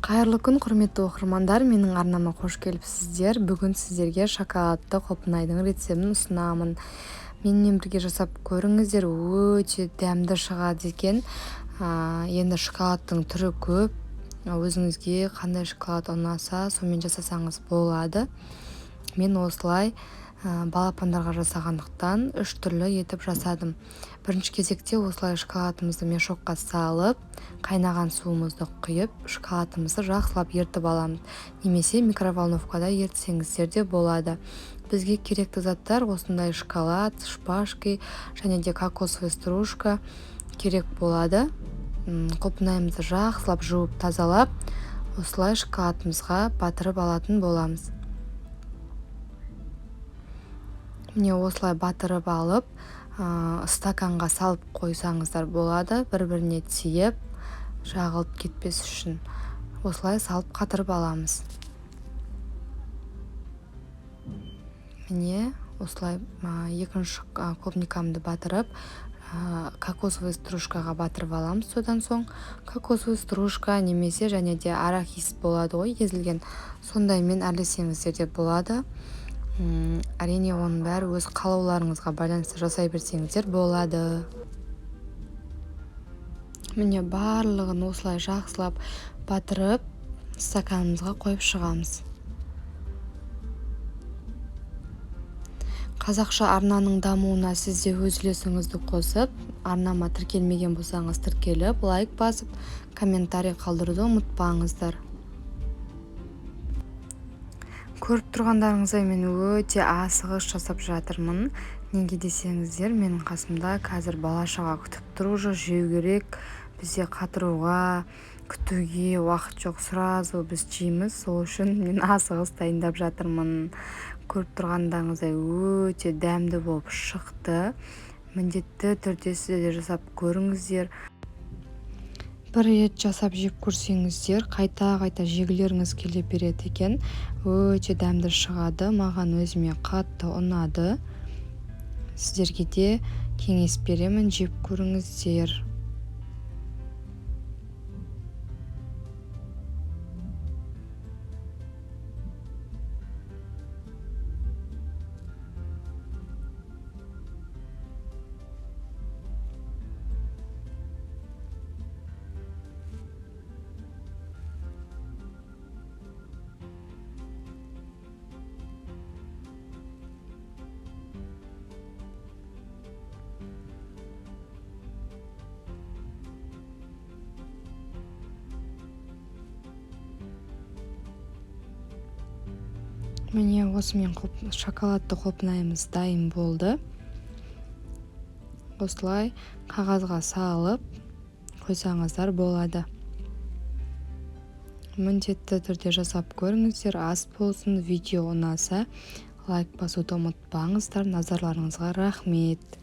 Қайырлы күн, құрметті оқырмандар, менің арнама қош келіпсіздер. Бүгін сіздерге шоколадты құлпынайдың рецептін ұсынамын. Менімен бірге жасап көріңіздер, өте дәмді шығады екен. Енді шоколадтың түрі көп. Өзіңізге қандай шоколад ұнаса, сонымен жасасаңыз болады. Мен осылай балапандарға жасағандықтан үш түрлі етіп жасадым. Бірінші кезекте осылай шоколадымызды мешокқа салып, қайнаған суымызды құйып, шоколадымызды жақсылап ертіп аламыз. Немесе микроволновкада ертсеңіздер де болады. Бізге керекті заттар осындай шоколад, шпажки және де кокосовый стружка керек болады. Құлпынайымызды жақсылап жуып тазалап, осылай шоколадымызға батырып алатын боламыз. Міне осылай батырып алып, стаканға салып қойсаңыздар болады, бір-біріне тиіп, жағылып кетпес үшін. Осылай салып қатырып аламыз. Міне осылай екінші клубникамды батырып, кокосовый стружкаға батырып аламыз. Содан соң кокосовый стружка немесе және де арахис болады ғой, езілген, сондаймен әрлесеңіздер де болады. Әрине, оның бәрі өз қалауларыңызға байланысты жасай берсеңіздер болады. Міне барлығын осылай жақсылап батырып, стаканымызға қойып шығамыз. Қазақша арнаның дамуына сіз де өз үлесіңізді қосып, арнама тіркелмеген болсаңыз тіркеліп, лайк басып, комментарий қалдыруды ұмытпаңыздар. Көріп тұрғандарыңыздай мен өте асығыс жасап жатырмын. Неге десеңіздер, менің қасымда қазір бала-шаға күтіп тұр, уже жеу керек. Бізде қатыруға, күтуге уақыт жоқ, сразу біз жейміз. Сол үшін мен асығыс дайындап жатырмын. Көріп тұрғандарыңыздай өте дәмді болып шықты. Міндетті түрде сіздер де жасап көріңіздер. Бір рет жасап жеп көрсеңіздер, қайта-қайта жегілеріңіз келе береді екен. Өте дәмді шығады. Маған өзіме қатты ұнады. Сіздерге де кеңес беремін, жеп көріңіздер. Міне осымен шоколадты құлпынайымыз дайын болды. Осылай қағазға салып қойсаңыздар болады. Міндетті түрде жасап көріңіздер. Ас болсын, видео ұнаса лайк басуды ұмытпаңыздар. Назарларыңызға рахмет.